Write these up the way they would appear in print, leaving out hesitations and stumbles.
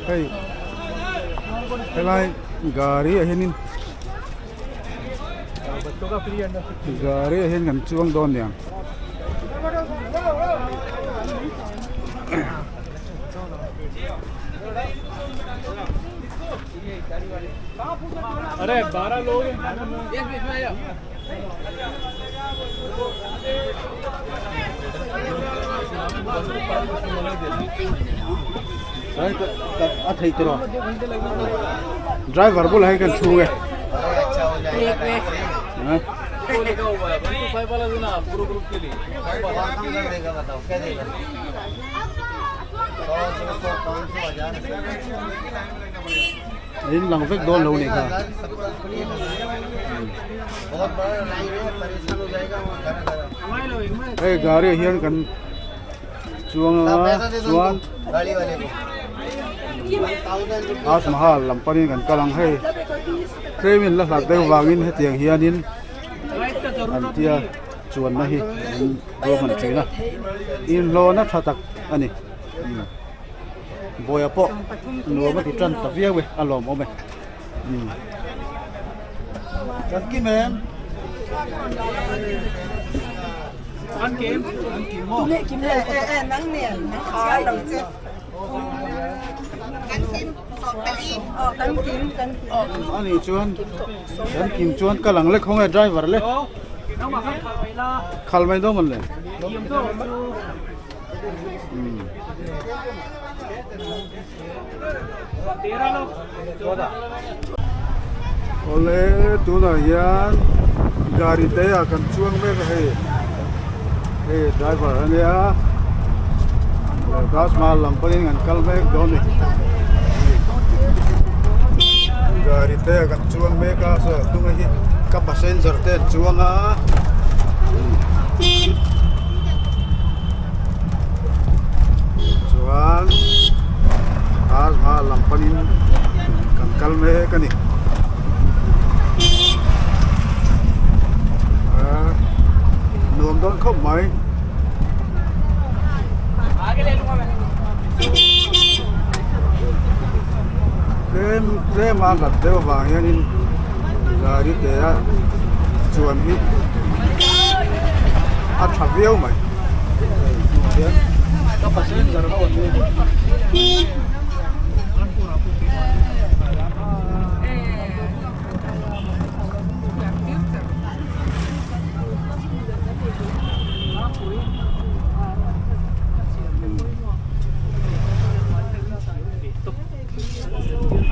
Hei helai gari ah hianin gari ah hian kan chuang dawn nia. A thei tiraw driver bulah hian kan chhung e In lang vek dawn lo nih kha. Hei gari ah hian kan chuang anga chuan Taj Mahal lam panin kan kal ang hei tlem in la hlat deuh vangin hetiang hianin an tia chuanna hi an ruahman thin a inhlawhna tha tak a ni. Bawiha pawh nuam a ti tan ta viau e a lawmawm e umm kan kim em Kan kim kan kim maw Kim e e e nang nen nang chhiar lo che kan kim aw kan kim kan kim ani chuan kan kim chuan ka lang lek hawng e driver le khal mai dawn mawn le Awle tunah hian gari te ah kan chuang mek a hei hei driver a nia Taj Mahal lam pawhin an kal mek dawn a ni gari te ah kan chuang mek a saw a hnung hi ka passenger te an chuang a. Chuan Taj Mahal lam panin kan kal mek a ni. Ahh nuam dawn khawp mai. Tlem tlem a hlat deuh avang hianin gari te a chuan hi a tha viau mai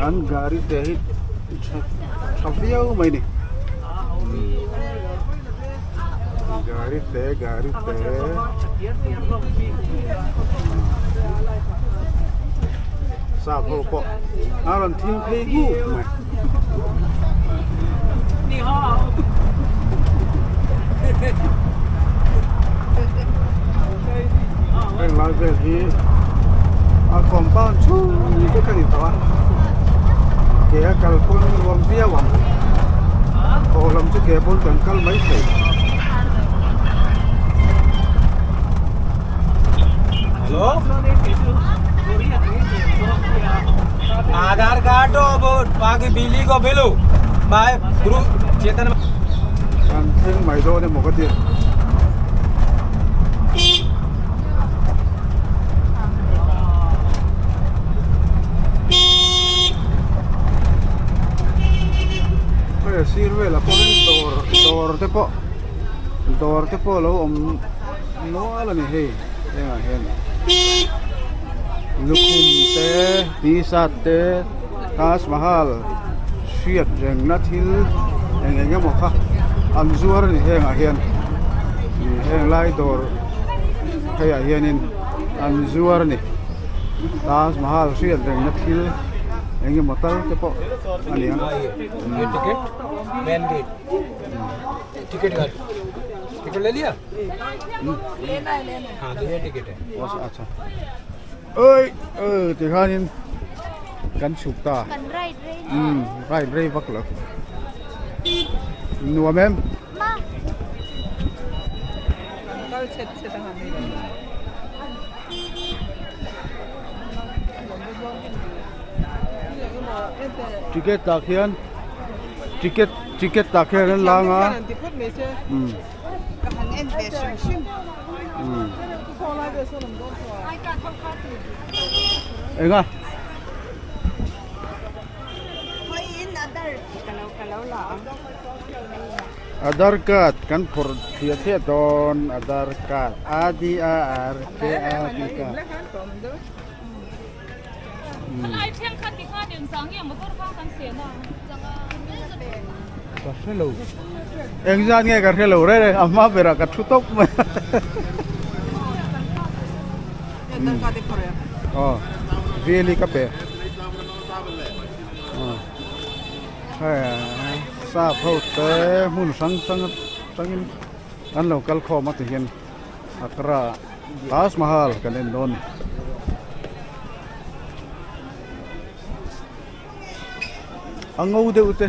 an gari te hi tha viau mai ni gari te gari te sap ho pawh a rawn thing phei nghuk mai heng lai vel hi a compound chhung vek a ni tawh a ke a kal pawn nuam viau ang haw lam chu ke pawn kan kal mai thei. Aadhaar card बाकी बिजली को bill bye Guru Chetan Kan thleng mai dawn emaw ka ti. Hei a sir velah pawh hian dawr dawr te pawh dawr te pawh a lo awm nual a ni hei hengah hian lukhum te t-shirt te Taj Mahal hriat rengna thil eng eng emaw kha an zuar a ni hengah hian heng lai dawr pheiah hianin an zuar a ni Taj Mahal hriat rengna thil eng emaw tal te pawh a ni ang. Ticket main gate ticket ticket ले लिया हाँ तो ये ticket है अच्छा ơi ừ thì khanin kan chhuk ta Kan ride rei um ride rei vak lo nuam em ma Kal chhet chhet ang ani. Ticket ah khian ticket ticket ah khian an lang a umm umm enga. Aadhar card kan phawrh thliah thliah dawn Aadhar card A D A R K A D card. Ka hre lo engzat nge ka hre lo reng reng a hma berah ka thu tawp mai a aw veli ka pe hei sap ho te hmun hrang hrang atangin an lo kal khawm a ti hian Agra Taj Mahal kan en dawn a ni. A ngo deuh te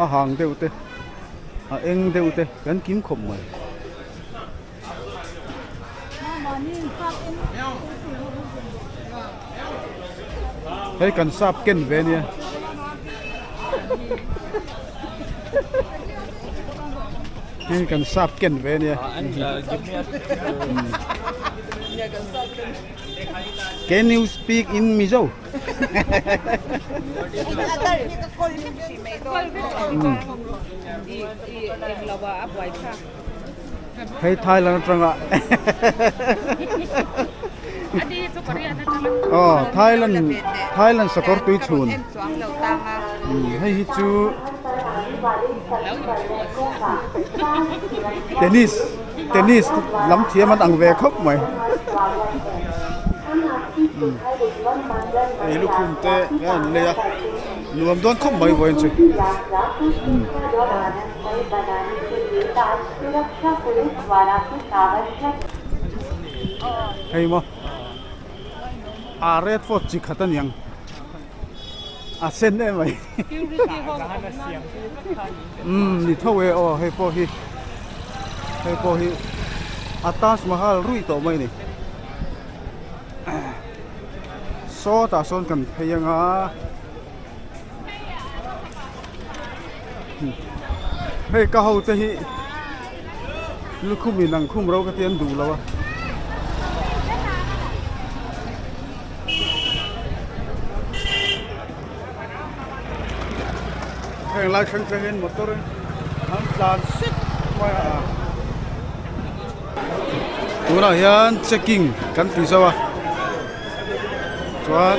a hang deuh te a eng deuh te kan kim khawp mai. Hei kan sap ken ve ania. Hei kan sap ken ve ania. Can you speak in Mizo? Hei Thailand atanga aw Thailand Thailand sakawr tui chhun hei hi chu tennis tennis lam thiam an ang ve khawp mai ei lukhum te a an lei a nuam dawn khawp mai vawiin chu. Hei maw a red fort chi khat a niang a sen em mai umm ni tho e aw hei pawh hi hei pawh hi a Taj Mahal rui tawh mai a ni sawtah sawn kan phei anga. Hei ka ho te hi lukhum in ang khum ro ka ti an duh lo a. Heng lai thleng thleng in motor in an tlan sek mai a. Tunah hian checking kan ti zo a. Chuan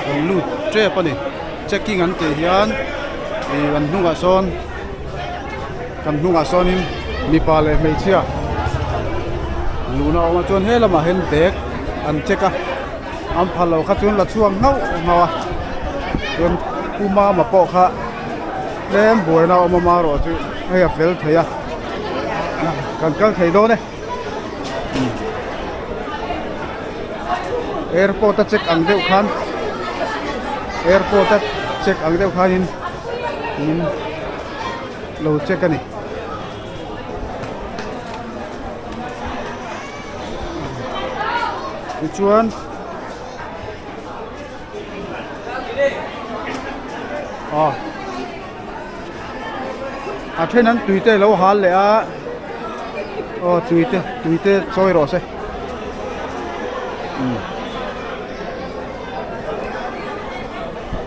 kan lut tep a ni checking an tih hian ih kan hnungah sawn kan hnungah sawnin mipa leh hmeichhia luhna a awm a chuan he lamah hian bag an check a an phal loh kha chuan la chhuak nghauh nghauh a chuan pu mama pawh kha tlem buaina a awm a marawh chu hei a fel thei a kan kal thei dawn e. Airport a check ang deuh khan airport a check ang deuh khanin min lo check a ni. Tichuan aw a then an tui te lo hal leh a aw tui te tui te chawi rawh se umm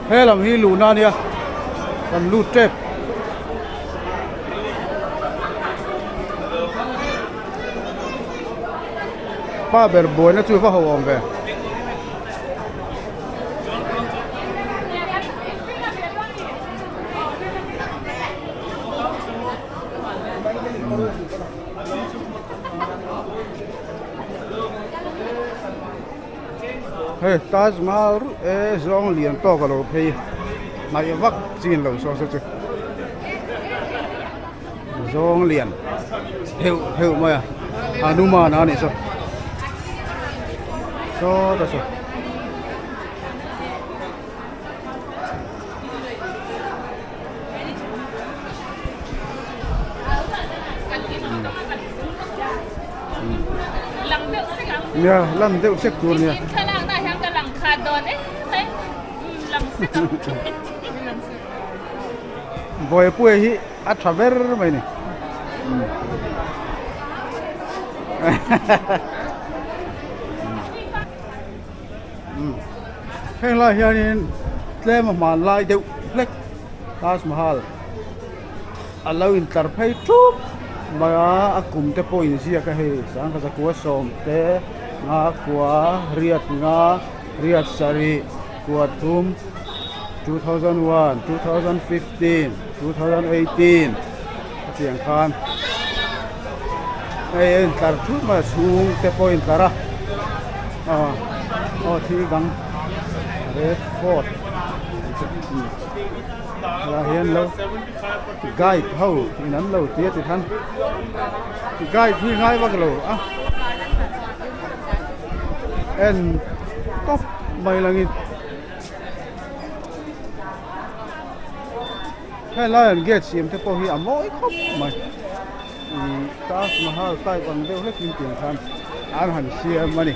he lam hi luhna a nia kan lut tep. Pa ber buaina chu va ho awm ve. Hei Taj Mahal e zawng lian tawk a lo phei hnaih vak chin lo saw saw chu zawng lian heuh heuh mai a Hanuman a nih saw sawta saw. Nia lan deuh sek tur nia. Thlalak na hian ka lang khat dawn em mai. Lang. Buaipuia hi a tha ber mai ni. Heng lai hianin tlem a hmanlai deuh hlek Taj Mahal a lo intlar phei thup mai a, a kum te pawh inziak a hei sangha zakua sawm te nga kua riat nga riat sarih kua thum 2001 2015 2018 a tiang khan hei a intlar thup mai a chhung te pawh a intlar a aw aw thil dang red fort helaiah hian lo guide ho in an lo ti a tikhan guide hi ngai vak lo a en tawp mai langin helai an gate siam te pawh hi a mawi khawp mai ihh Taj Mahal type ang deuh hlekin tiang khan an han siam a ni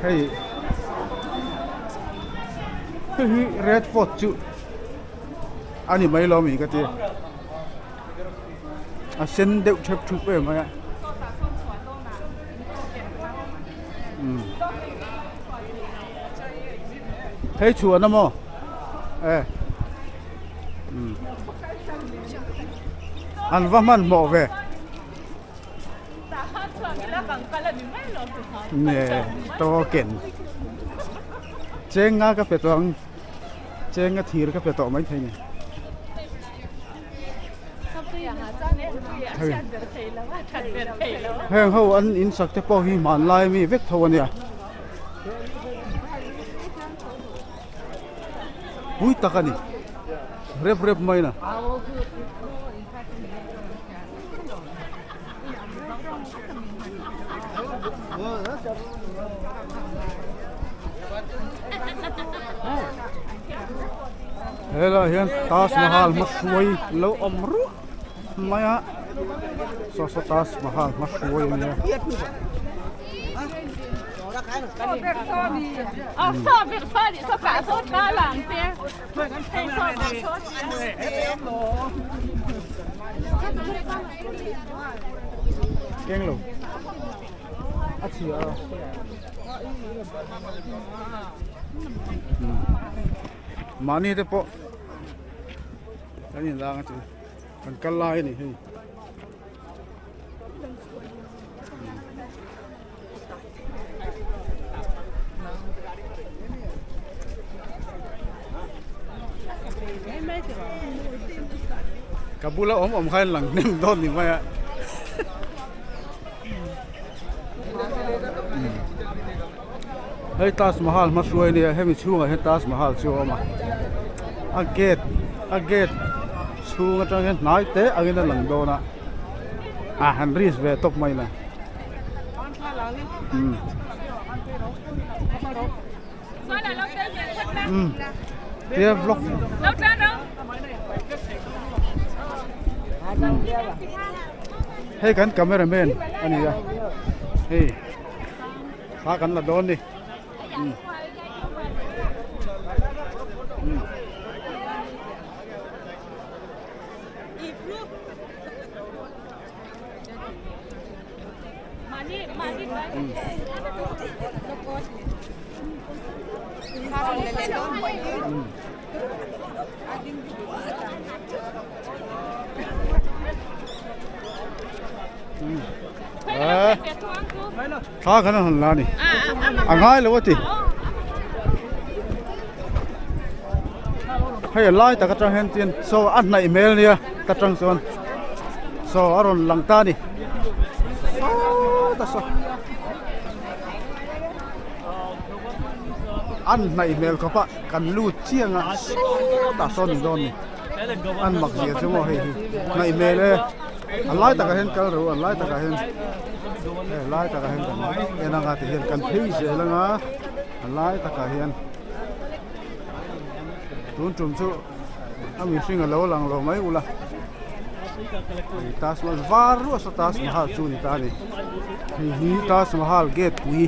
hei hei hi red fort chu a ni mai lo mi ka ti a sen deuh thep thup em mai a hei chhuan a maw e an va hmanhmawh ve. Nge token cheng nga ka pe tawh ang cheng nga thir ka pe tawh mai thei ni heng ho an in sak te pawh hi hmanlai ami vek tho ania pui tak ani rep rep mai na. Helaiah hian Taj Mahal hmahruai lo awm ruah mai a saw saw Taj Mahal hmahruai a nia. Keng lo a chhia a mahni te pawh kan inlang a chu kan kal lai a ni hei. Ka bula awm awm khan lang hnem dawn ni mai a. Hei Taj Mahal hma hruai ania hemi chhungah hian Taj Mahal chu a awm a a gate a gate chhung atang hian hnai te angin a lang dawn a a han risk ve tawp mai la. Tia vlog hei kan cameraman a ni a hei thla kan la dawn ni. Thla khan an han la a ni a ngai lo a ti hei a lai tak atang hian chuan saw a hnaih hmel nia ka tang chuan. Saw a rawn lang ta a ni sawta saw an hnaih hmel khawp a kan lut chiang a sawtah sawn ni dawn ni an mak zia chu maw hei hi hnaih hmel e a lai takah hian kal ro a lai takah hian hei a lai takah hian kan en anga ti hian kan phei zel anga a lai takah hian tun tum chu. A mihring a lo lang lo mai ula hei Taj Mahal var ruah saw Taj Mahal chu a ni ta a ni hei hi Taj Mahal gate pui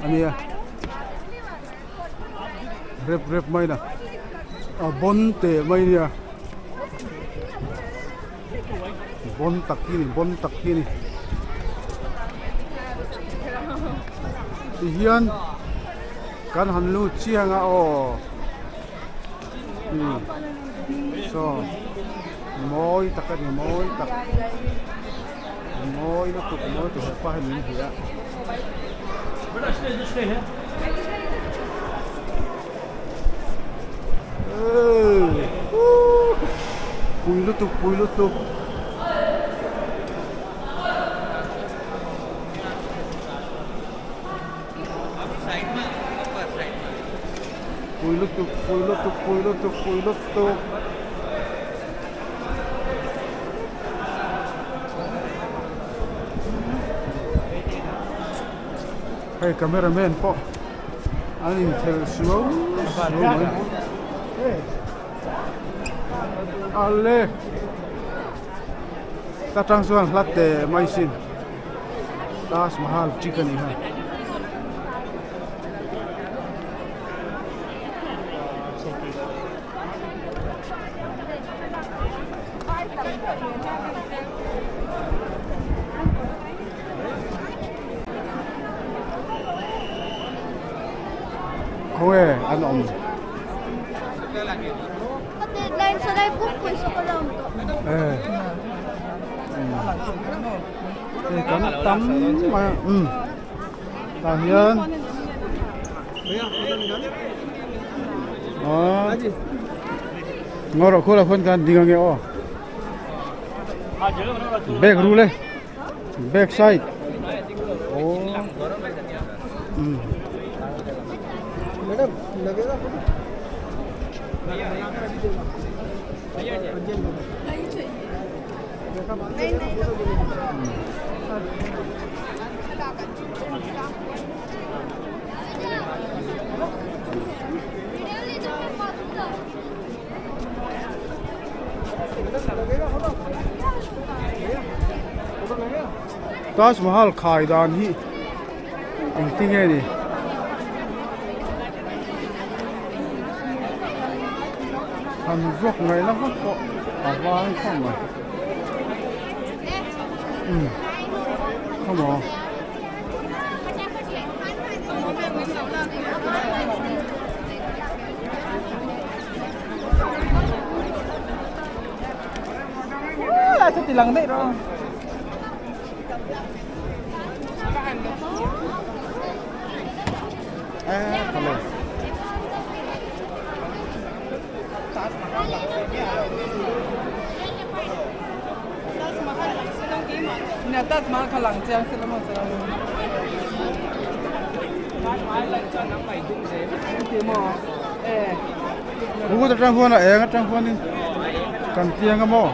a nia. rep rep mai na a bawn teh mai nia bawn tak hi ni bawn tak hi ni tihian kan han lut chiang a aw saw mawi tak a ni mawi tak mawi lutuk mawi lutuk hepa hian min hrilh a. Pui lutuk pui lutuk. Pui lutuk pui lutuk pui lutuk pui lutuk. Hei camera man pawh an inkhel suau suau mai ale ta tang chuan hla teh mai sin Taj Mahal chick a ni ha. Khawnge an awm? Hei kan tam mai a umm tah hian aaa ngaw rawh khulah khuan kan ding ange aw bag ru le. Back side oh Taj Mahal khai dan hi engtin nge ni han vlog ngaihna vak pawh a vang khawp mai umm khawmaw. Bukut atang huan a eng atang huanin kan tiang a maw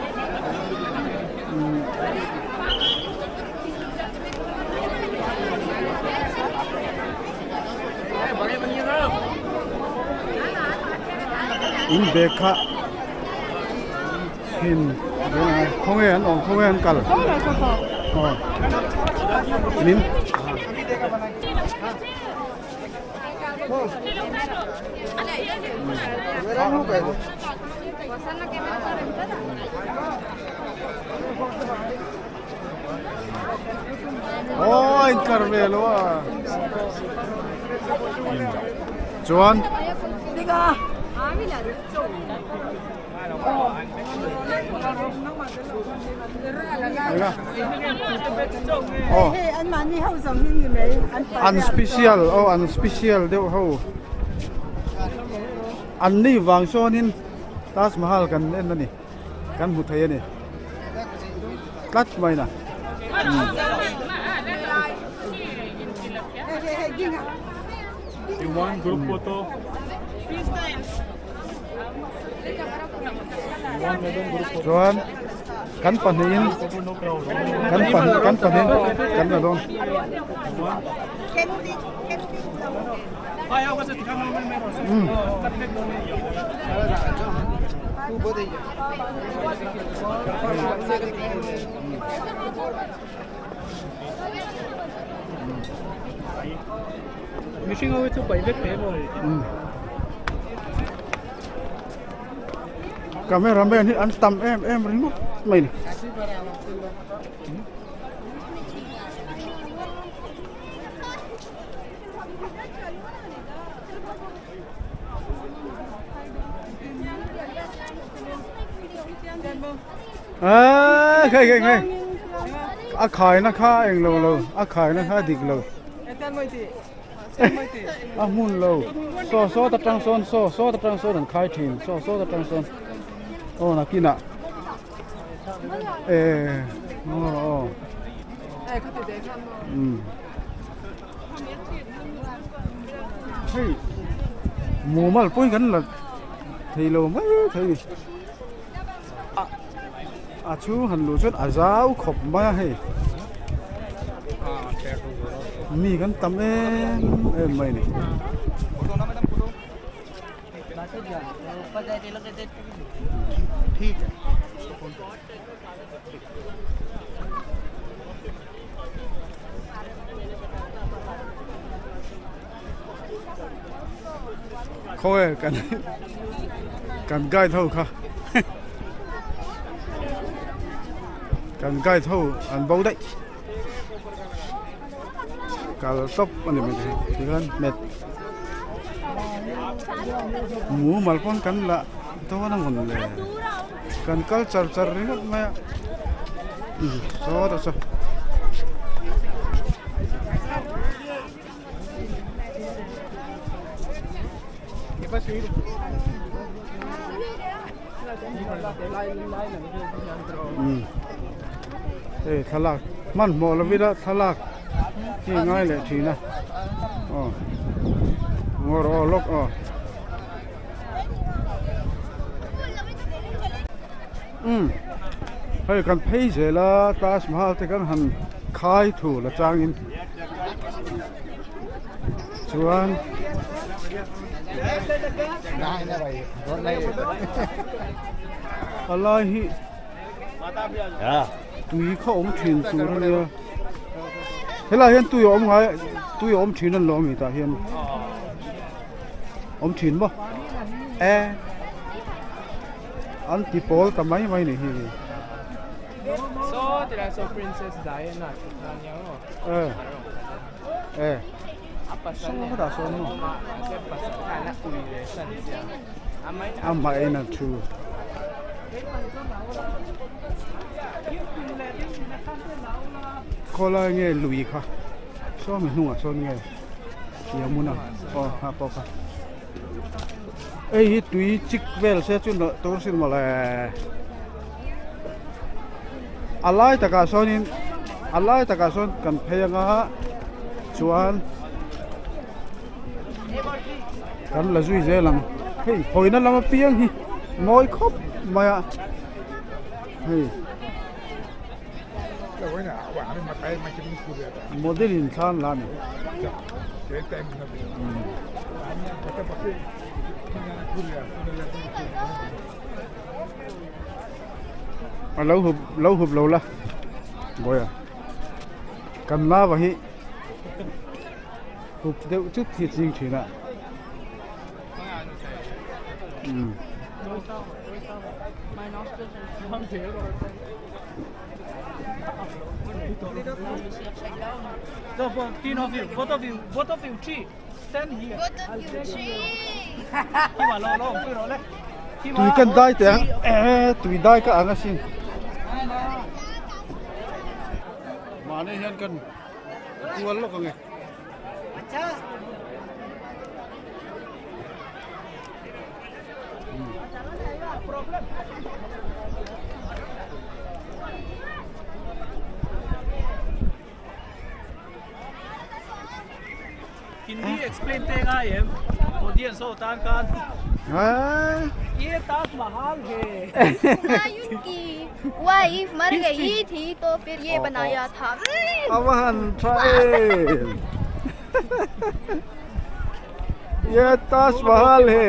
in bag kha hnim khawnge an awm khawnge an kal aw min aw a inkar ve lo a chuan An special aw an special deuh ho an ni vang sawnin Taj Mahal kan en a ni kan hmu thei a ni tlat mai na. Chuan kan pahnihin kan pahnih kan pahnihin kan la dawn. Cameraman hi an tam em em ringawt mai a ni. Aa khai khai khai a khaina kha eng lo lo a khaina kha dik lo a hmun lo saw saw ta tang sawn saw saw ta tang sawn an khai thin saw saw ta tang sawn aw nakinah eh aw aw um hei mumal pawhin kan la thei lo mai thei a ni a a chhung han luh chuan a zau khawp mai a hei mi kan tam em em mai a ni. Khawi kan kan guide ho kha kan guide ho an bo daih kal tawp a ni mai thei tihian met mumal pawn kan la dawn a ngawn le. Kan kal char char ringawt mai a umm sawtah saw umm hei thlalak hmanhmawh lovin a thlalak hi ngai leh thin a aw ngawr aw lawk aw. Umm hei kan phei zel a Taj Mahal te kan han khai thu la changin chuan a lai hi tui kha awm thin tur a nia helaiah hian tui a awm ngai tui a awm thin a ni lo a mi tah hian. Awm thin maw? E an ti pawl ta mai mai ni hi. E e saw dah sawn maw? Amah en a thu. Khawlai nge lui kha saw mi hnungah sawn nge. Yamuna aw ha pawh kha hei hi tui chik vel se chu nawlh tur sin mawle a lai takah sawnin a lai takah sawn kan phei anga chuan kan la zui zel ang hei hawina lam apiang hi mawi khawp mai a hei. Model in thlan la a ni. A lo hup lo hup lo la bawiha kan nau hi hup deuh chut hi a ching thin a. Tui kan dai teh ang eh tui dai ka ang asin mahni hian kan kual lawk ang e. Hindi explain te ngai em audience ho tan khan ye Taj Mahal he Humayun ki wife mar gayi thi to phir ye banaya tha Avan tha em Ye Taj Mahal he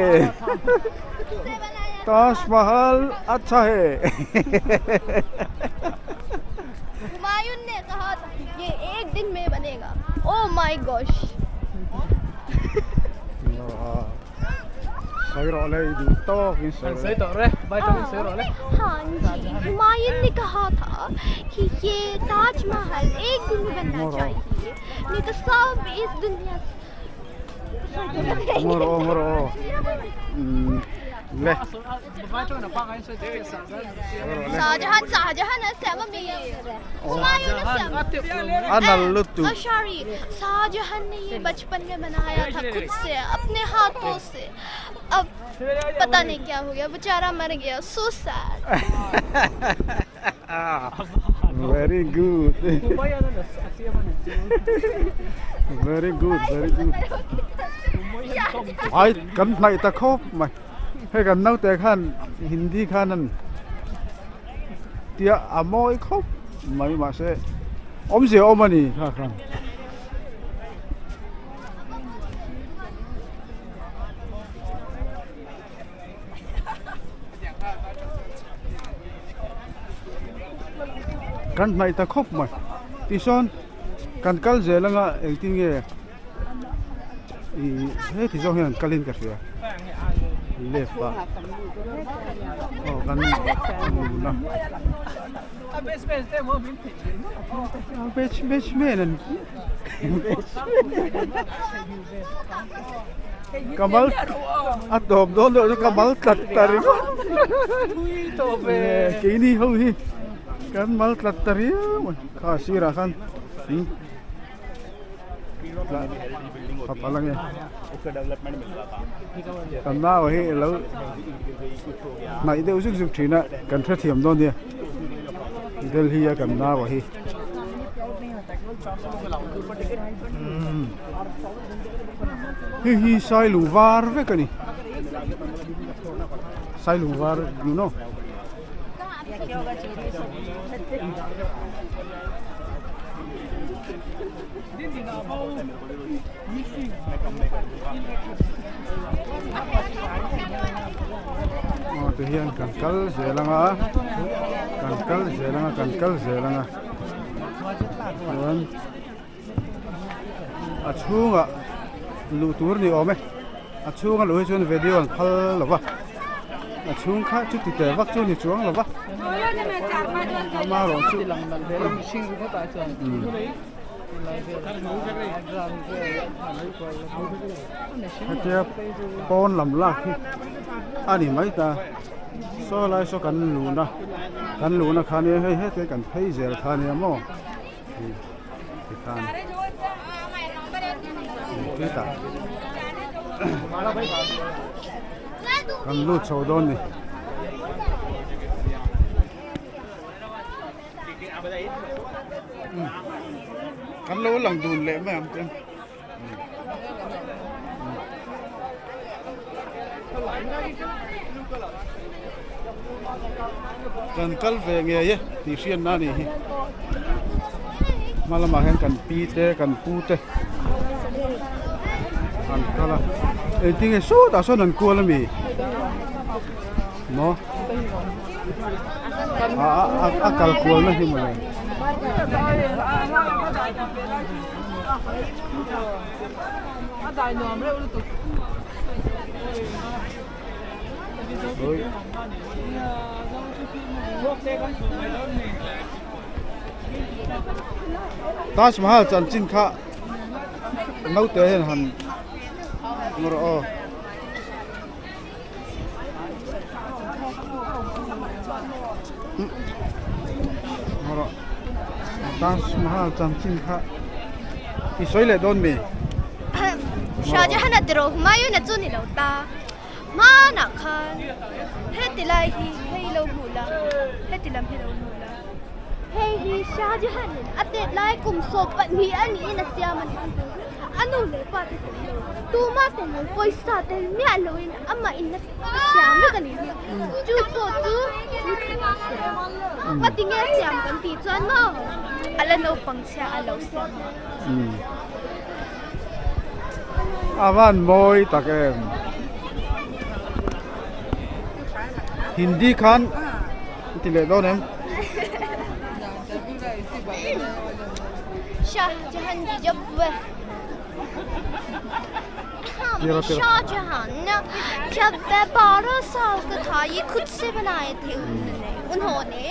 Taj Mahal acha he Humayun ne kaha tha ye ek din mein banega oh my gosh. Sawi rawh le i duh tawk in sawi rawh. Sawi tawh re, vai tawngin sawi rawh le. Haan ji, Humayun ne kaha tha ki ye Taj Mahal ek din mein banna chahiye, nahi to sab is duniya Ngaw rawh aw, ngaw rawh aw. Le. Shahjahan Shahjahan a siam a mi Humayun a siam A nal lutuk. Oh sorry Shahjahan ne ye bachpan mein banaya tha khud se apne hathon se ab pata nahi kya ho gaya bechara mar gaya so sad. Very good. Very good, very good. Ai kan hnaih ta khawp mai. Hei kan naute khan Hindi khan an tia a mawi khawp mai mahse awmzia awm a ni kha khan. Kan hnaih ta khawp mai tisawn kan kal zel anga engtin nge ih heti zawng hian an kal in ka hria left ah aw kan lun a batchman an Ka mal a tawp dawn deuh chu ka mal tlat ta ringawt keini ho hi kan mal tlat ta riau mai kha sirah khan a pal ange kan nau hi alo hnaih deuh zuk zuk thin a kan hrethiam dawn nia Delhi a kan nau hi. Hei hi sailung var vek a ni sailung var you know aw ti hian kan kal zel anga kan kal zel anga kan kal zel anga chuan a chhungah luh tur ni awm e a chhunga luh hi chuan video an phal lo va a chhung kha chu ti teh vak chu ni chuang lo va amaherawh chu hetia pawn lam lak hi a ni mai ta saw lai saw kan luhna kan luhna kha nia hei heti kan phei zel kha nia maw. Tikhan khitah kan lut chho dawn ni. Kan lo lang dun leh mai ang chuan. Kan kal ve ngei e tih hriatna a nih hi hma lamah hian kan pi te kan pu te an kal a engtin nge sawtah sawn an kual ami maw a kal kualna hi mawle. Taj Mahal chanchin kha naute hian han ngawrh aw. Taj Mahal chanchin kha i sawi leh dawn mi? Shahjahan a tiraw Humayun a chu ni lo ta. Hmanah khan heti lai hi hei lo hmuh la, heti lam hi lo hmuh la. Hei hi Shahjahan in a tet lai kum 12 a niin a siam a ni. A nu leh pa te tel lo, tuma tel lo, pawisa tel miah loin amah in a siam vek a nih hi. Chu pawh chu chu thil a siam. Ka ti nge siam kan tih chuan maw a la naupang chhia a lo siam a. A van mawi tak em. Hindi khan i ti leh dawn em? Shah Jahan ji jab Shah Jahan जब वह 12 साल का था ये खुद से बनाए थे उन्होंने उन्होंने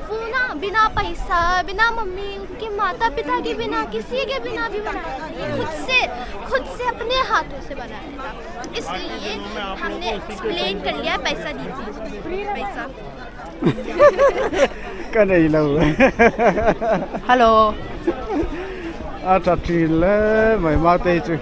वो ना बिना पैसा बिना मम्मी उनके माता पिता के बिना किसी के बिना भी बनाया था ये खुद से खुद से अपने हाथों से बनाया था इसलिए हमने एक्सप्लेन कर लिया पैसा दीजिए पैसा Ka nei lo. Hello. A tha thin hle mai Matei chu.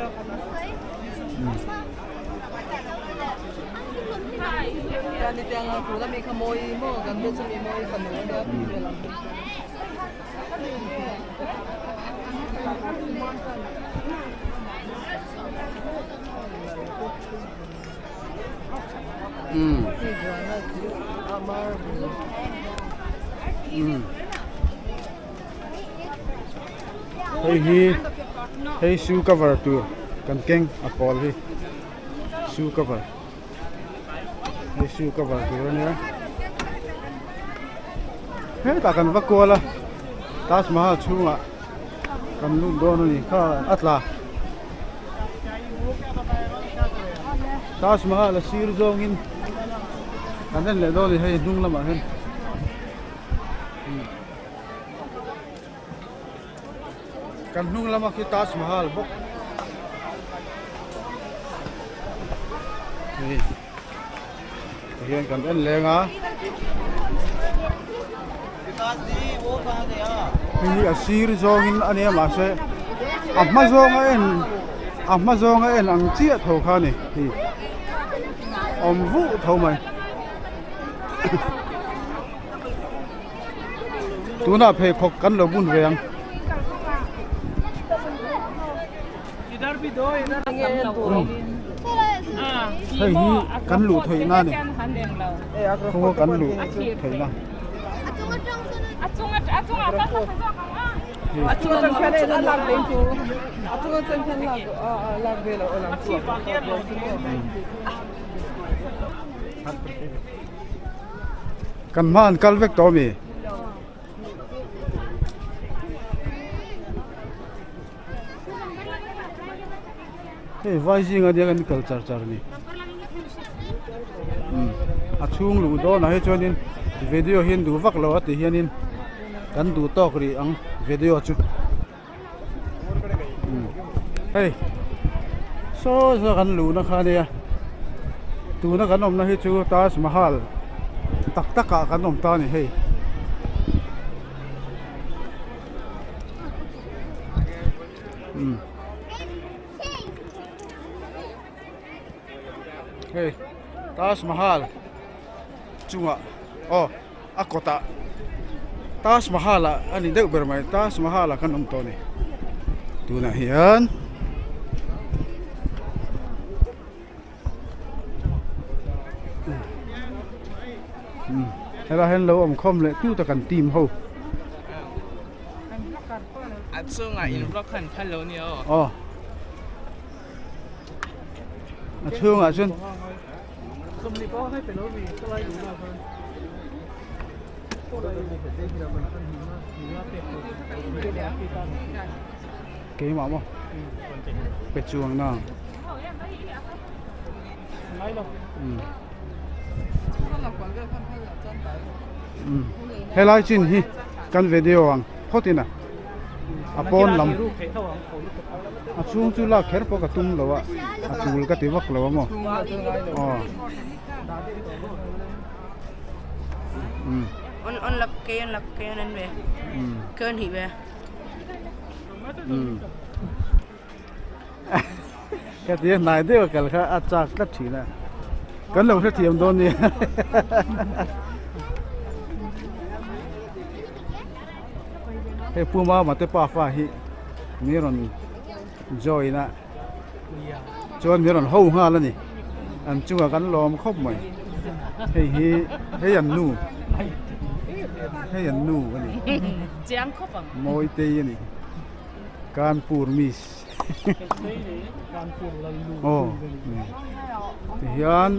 Hei hi hei shoe cover tur kan keng a pawl hi shoe cover hei shoe cover tur a nia hetah kan va kual a Taj Mahal chhungah kan lut dawn a ni kha a tla. Taj Mahal a sir zawngin kan en leh dawn a ni hei hnung lamah hian kan hnung lama khi Taj Mahal bawk hei tihian kan en leng a hei hi a sir zawngin a nia mahse a hma zawnga en a hma zawnga en ang chiah tho kha a ni hei awm vuh tho mai tunah pheikhawk kan lo bun ve ang. Hei hi kan luh theih na ni khawngaw kan luh theih na. Kan hma an kal vek tawh a mi? Hei vai zinga nia kan kal char char a ni a chhung luh dawnah hi chuanin video hi an duh vak lo a ti hianin kan duh tawk rih ang video chu hei saw saw kan luhna kha ania tuna kan awmna hi chu Taj Mahal tak tak ah kan awm ta a ni hei. Hei Taj Mahal chungah aw a kawtah Taj Mahal ah a ni deuh ber mai Taj Mahal ah khan awm tawh a ni tunah hian. Helai hian lo awm khawm leh tut a kan team ho. A chungah in vlog khan phal lo nia aw. Aw. A chhungah chuan Keimah maw? Pe chuang na. Helai chin hi kan video ang phawt in a a pawn lam a chhung chu lak kher pawh ka tum lo a a tul ka ti vak lo a maw aw Ka ti a hnai deuh a kal kha a chak tlat thin a kan lo hrethiam dawn nia hei pu mama te pafa hi mi rawn join a chuan mi rawn ho nghal a ni an chungah kan lawm khawp mai hei hi hei an nu hei an nu a ni mawitei a ni. Kanpur miss aw tihian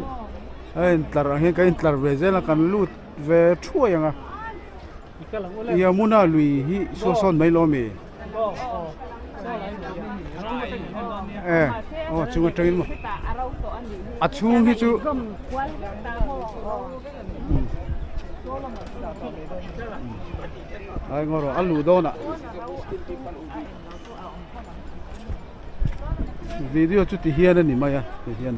a intlar ang hian kan intlar ve zel a kan lut ve thuai ang a Yamuna lui hi saw sawn mai lo ami? E aw chung atangin maw a chhung hi chu ai ngaw rawh a luh dawn ah video chu ti hian a ni mai a ti hian.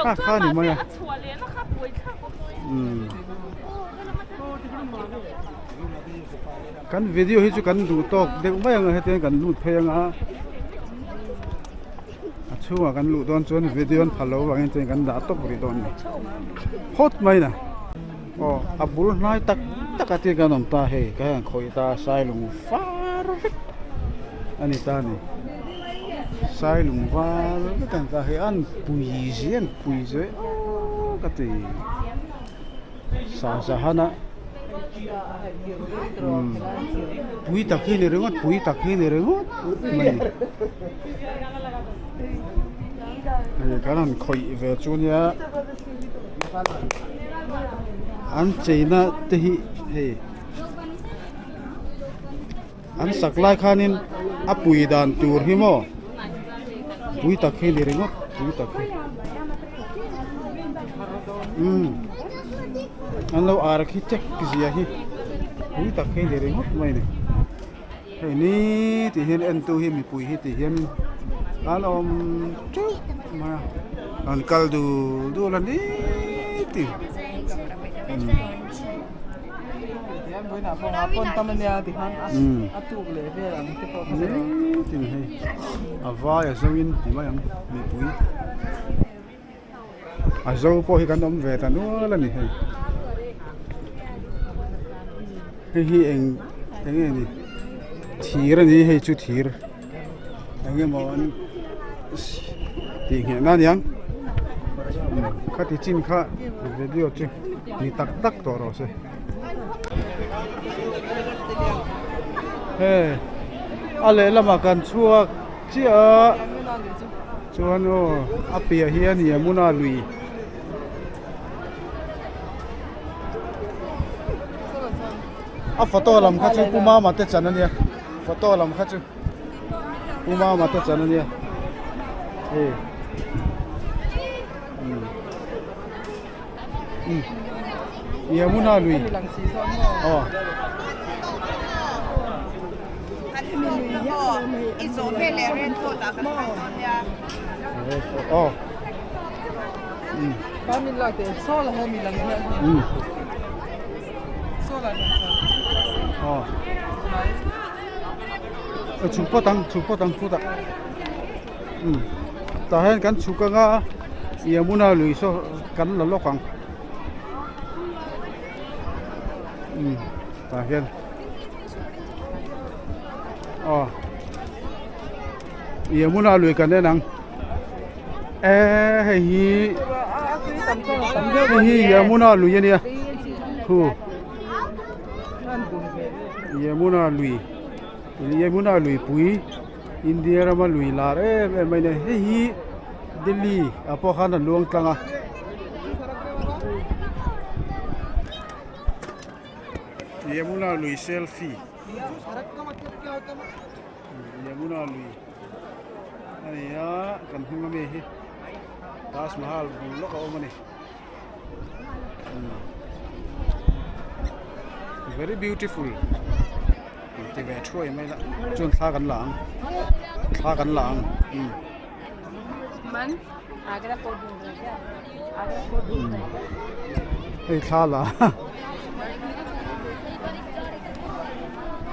Kha kha a ni mai a umm kan video hi chu kan duh tawk deuh mai ang a hetiang kan lut phei ang a a chhungah kan luh dawn chuan video an phal loh avangin chuan kan dah tawp rih dawn a ni phawt mai na. Aw a bul hnai tak tak a tir kan awm ta hei ka hian khawih ta sailung var vek a ni ta a ni sailung var vek a ni ta hei an pui zia an pui zia aw ka ti Shahjahan a umm pui tak hi ni ringawt pui tak hi ni ringawt mai hei kan han khawih ve chu nia. An cheina te hi hei an sak lai khanin a pui dan tur hi maw pui tak hi ni ringawt pui tak hi umm an lo architect zia hi pui tak hi ni ringawt mai a ni. Hei ni tih hian entu hi mipui hi tih hian an awm teuh mai a an kal dul dul a ni tih ni tin hei a vai a zo in ti mai ang mipui a zo pawh hi kan awm ve ta nual a ni hei hei hi eng eng nge ni thir a ni hei chu thir eng emaw an tih ngheh na aniang khati chin kha video chu ni tak tak tawh rawh se hei a lehlamah kan chhuak chiah a. Chuan aw a piah hian Yamuna lui a photo lam kha chu Pu Mama te chan ania photo lam kha chu Pu Mama te chan ania hei um Yamuna lui aw. Aw aw chhuk phawt ang chhuk phawt ang chutah um tah hian kan chhuk anga Yamuna lui saw kan la lawk ang um tah hian aw Yamuna lui kan en ang eee hei hi hei hi Yamuna lui a nia khu Yamuna lui Yamuna lui pui India rama lui lar em em mai a ni hei hi Delhi ah pawh khan a luang tlang a. Yamuna lui selfie Yamuna lui a ni a kan hnung ami hi Taj Mahal bul lawk a awm a ni very beautiful ti ve thuai mai la chuan thla kan la ang thla kan la ang hei thla la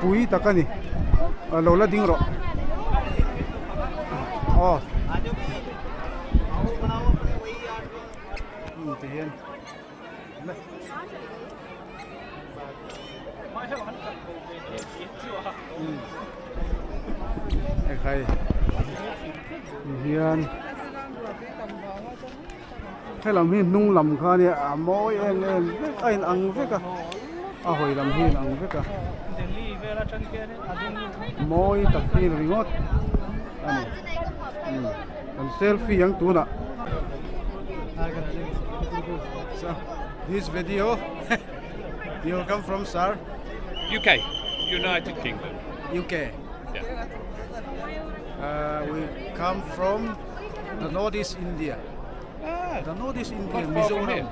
pui tak a ni lo la ding rawh aw ti hian ekhai hian helam hi hnung lam kha ania a mawi em em vek a in ang vek a a hawi lam hi a in ang vek a mawi tak hi ringawt a ni kan selfie ang tunah. This video you come from sir? UK, United Kingdom. UK. Yeah. Uh, we come from the Northeast India. Ah, The Northeast India, Not far from Mizoram. here.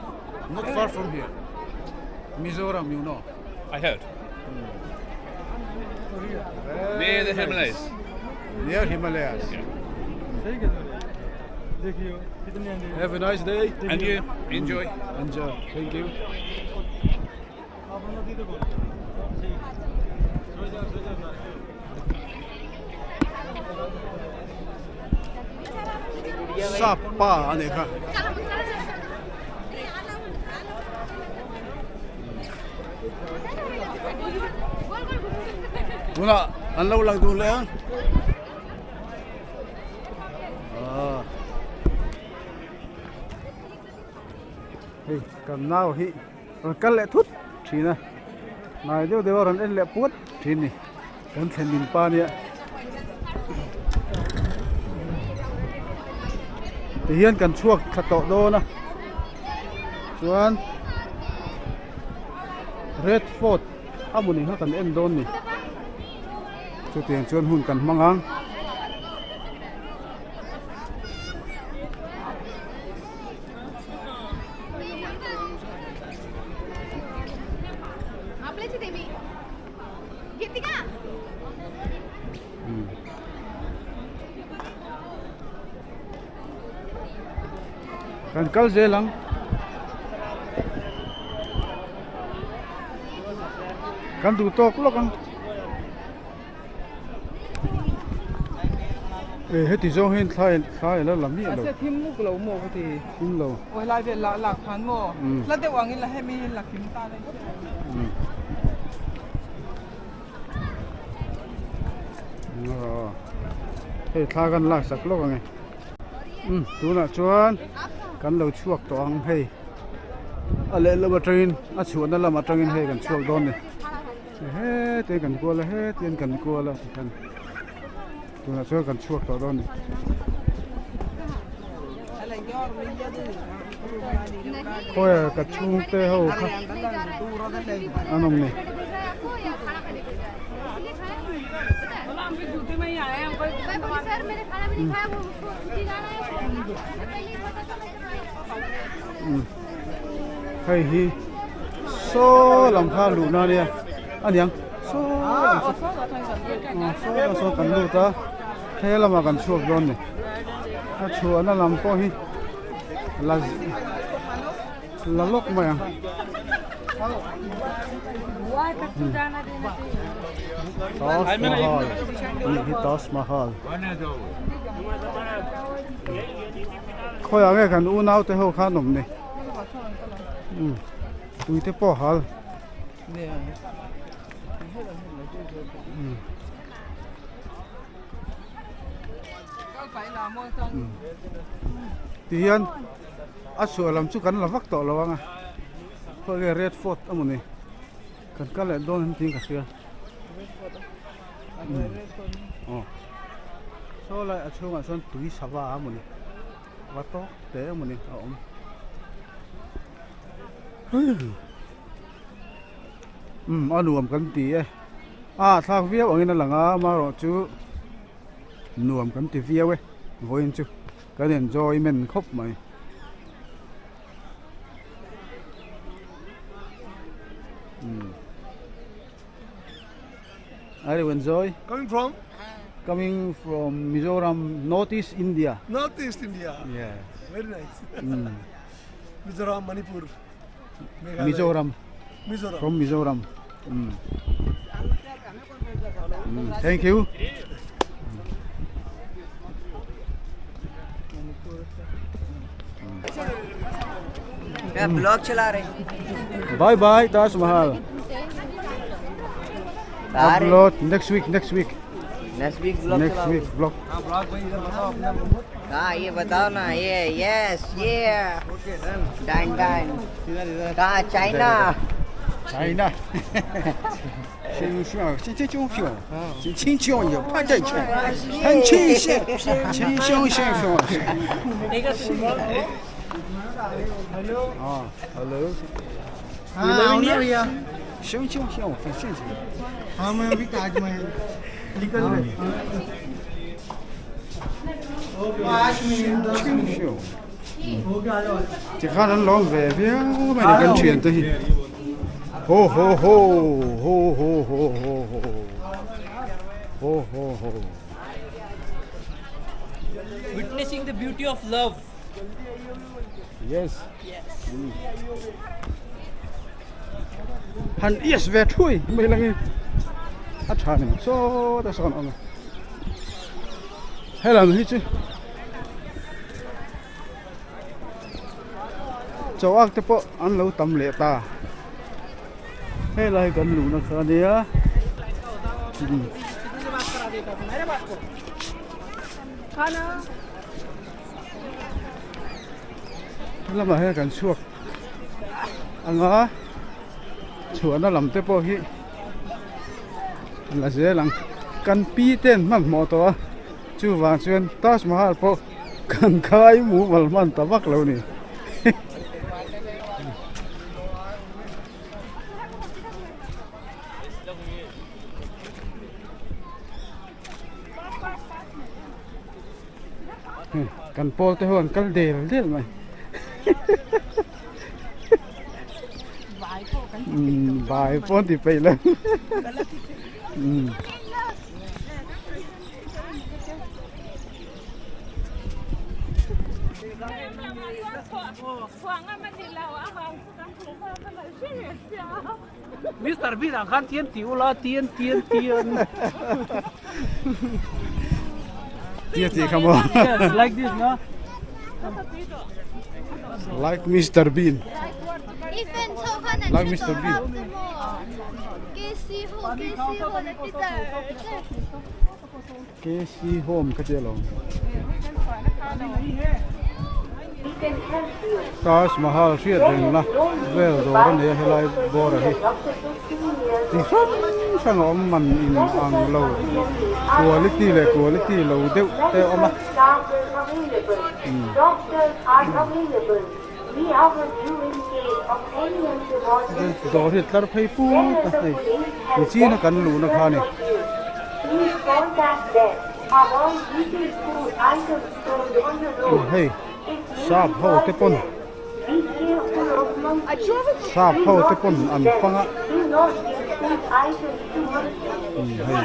Not far from here. Mizoram, you know. I heard. Very Near the nice. Himalayas. Near Himalayas. Yeah. Have a nice day. And you, enjoy. Enjoy. Thank you. Sap pa a nih kha. Tunah an lo lang dun leh ang. Ah. Hei kan nau hi rawn kal leh thut thin a hnai deuh deuh a rawn en leh puat thin a ni kan thlen din pa nia tihian kan chhuak thla tawh dawn a chuan red fort a hmun kha kan en dawn a ni chutiang chuan hun kan hmang ang. Kan kal zel ang. Kan duh tawk lawk ang. E heti zawng hian thlai thlai a la la miah lo. Mahse thim muk lo maw ka ti. Thim lo. Aw helai vel lah lak khan maw. Hla deuh angin la hemi hi la kim ta daih Aw hei thla kan lak sak lawk ang e. Umm tunah chuan kan lo chhuak tawh ang hei a lehlam atangin a chhuahna lam atangin hei kan chhuak dawn a ni. Hetiang kan kual a hetiang kan kual a tikhan tunah chuan kan chhuak tawh dawn a ni. Khawi ah ka chhungte ho kha an awm ni. Hei hi saw lam kha luhna ania a niang saw lam saw lam saw kan lut a he lamah kan chhuak dawn a ni a chhuahna lam pawh hi la la lawk mai ang Taj Mahal tih hi Taj Mahal. Khawiah nge kan unau te ho khan awm ni umm tui te pawh a hal umm tihian a chhuah lam chu kan la vak tawh lo ang a khawi nge red fort a maw ni kan kal leh dawn em tiin ka hria. Aw saw lai a chhungah sawn tui sava a mawni va tawk te a mawni a awm umm a nuam kan ti e a thlak viau angin a lang a amaherawh chu nuam kan ti viau e vawiin chu kan enjoyment khawp mai. Are you enjoy? Coming from? Coming from Mizoram, Northeast India. Northeast India. Yes. Very nice. Mm. Mizoram, Manipur. Meghalaya. Mizoram. Mizoram. From Mizoram. Mm. Mm. Thank you. Blog चला रहे Bye bye Taj Mahal. Upload next week next week. Next week blog Next week vlog. हाँ ये बताओ ना ये yes ये done done कहाँ China China. 新疆，新新疆票，新新疆有潘在全，很清晰，清新新疆。Hello. Ah, hello. हाँ भैया Tikhan an lawm ve viau mai a ni kan thiante hi ho ho ho ho ho ho ho ho ho ho ho. Witnessing the beauty of love. Yes. Han yes ve thui mai langin a tha ni saw ta sawn awm a helam hi chu chaw ak te pawh an lo tam leh ta helai kan luhna kha a nia Helamah hian kan chhuak ang a chhuahna lam te pawh hi la zel ang kan pi te an hmanhmawh tawh a chuvang chuan Taj Mahal pawh kan khai mumal hman ta vak lo a ni. Kan pawl te ho an kal del del mai Bai pawh an ti peih lo Mister Bean ah khan tian ti ula tian tian tian. Tia ti kha maw? Yes, like this no. Like Mister Bean. Like Mister Bean. KC Home ka ti alawm. Taj Mahal hriat rengna vel dawr a nei a helai bawr ah hi chi hrang hrang a awm man in ang lo quality leh quality lo deuh te a awm a. Dawr hi tlar phei put a hei nichina kan luhna kha a ni. Hei sap ho te pawn sap ho te pawn an fang a hei.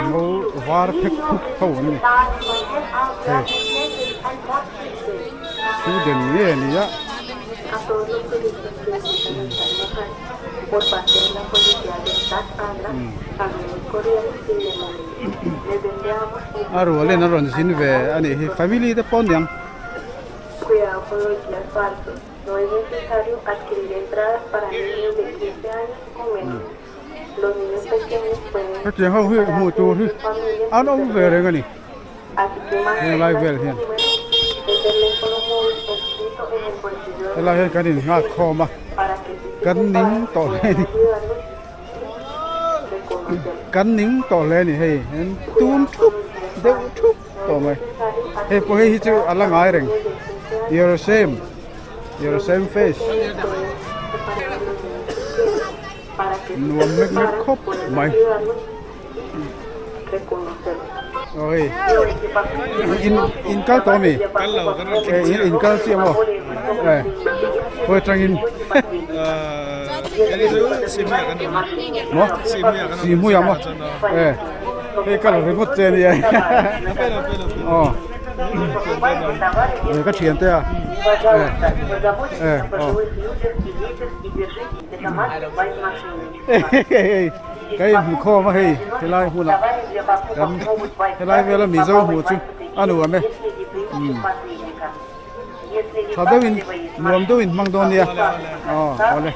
Ngo var phek phuk ho an ni hei student nge a ni a. A rualin a rawn zin ve a nih hi family te pawh aniang. Hetiang ho hi hmuh tur hi an awm ve reng a ni helai vel hian helai hian kan innghak khawm a kan ning tawh hle a ni kan ning tawh hle a ni hei tun thup deuh thup tawh mai hei pawh hei hi chu a la ngai reng your same. Your same face. Nuam mek mek khawp mai. Oi. In in kal tawh mi? Eh in in kal chiah maw? Eh. Khawi atangin. Maw? Sihhmuiah maw? Eh. Hei kal ringawt che a nia. Aw. Ka thian te a eh eh aw ka inhmu khawm a hei helai hmunah kan helai vela mizo hmuh chu a nuam e tha deuhin nuam deuhin hmang dawn nia aw awle.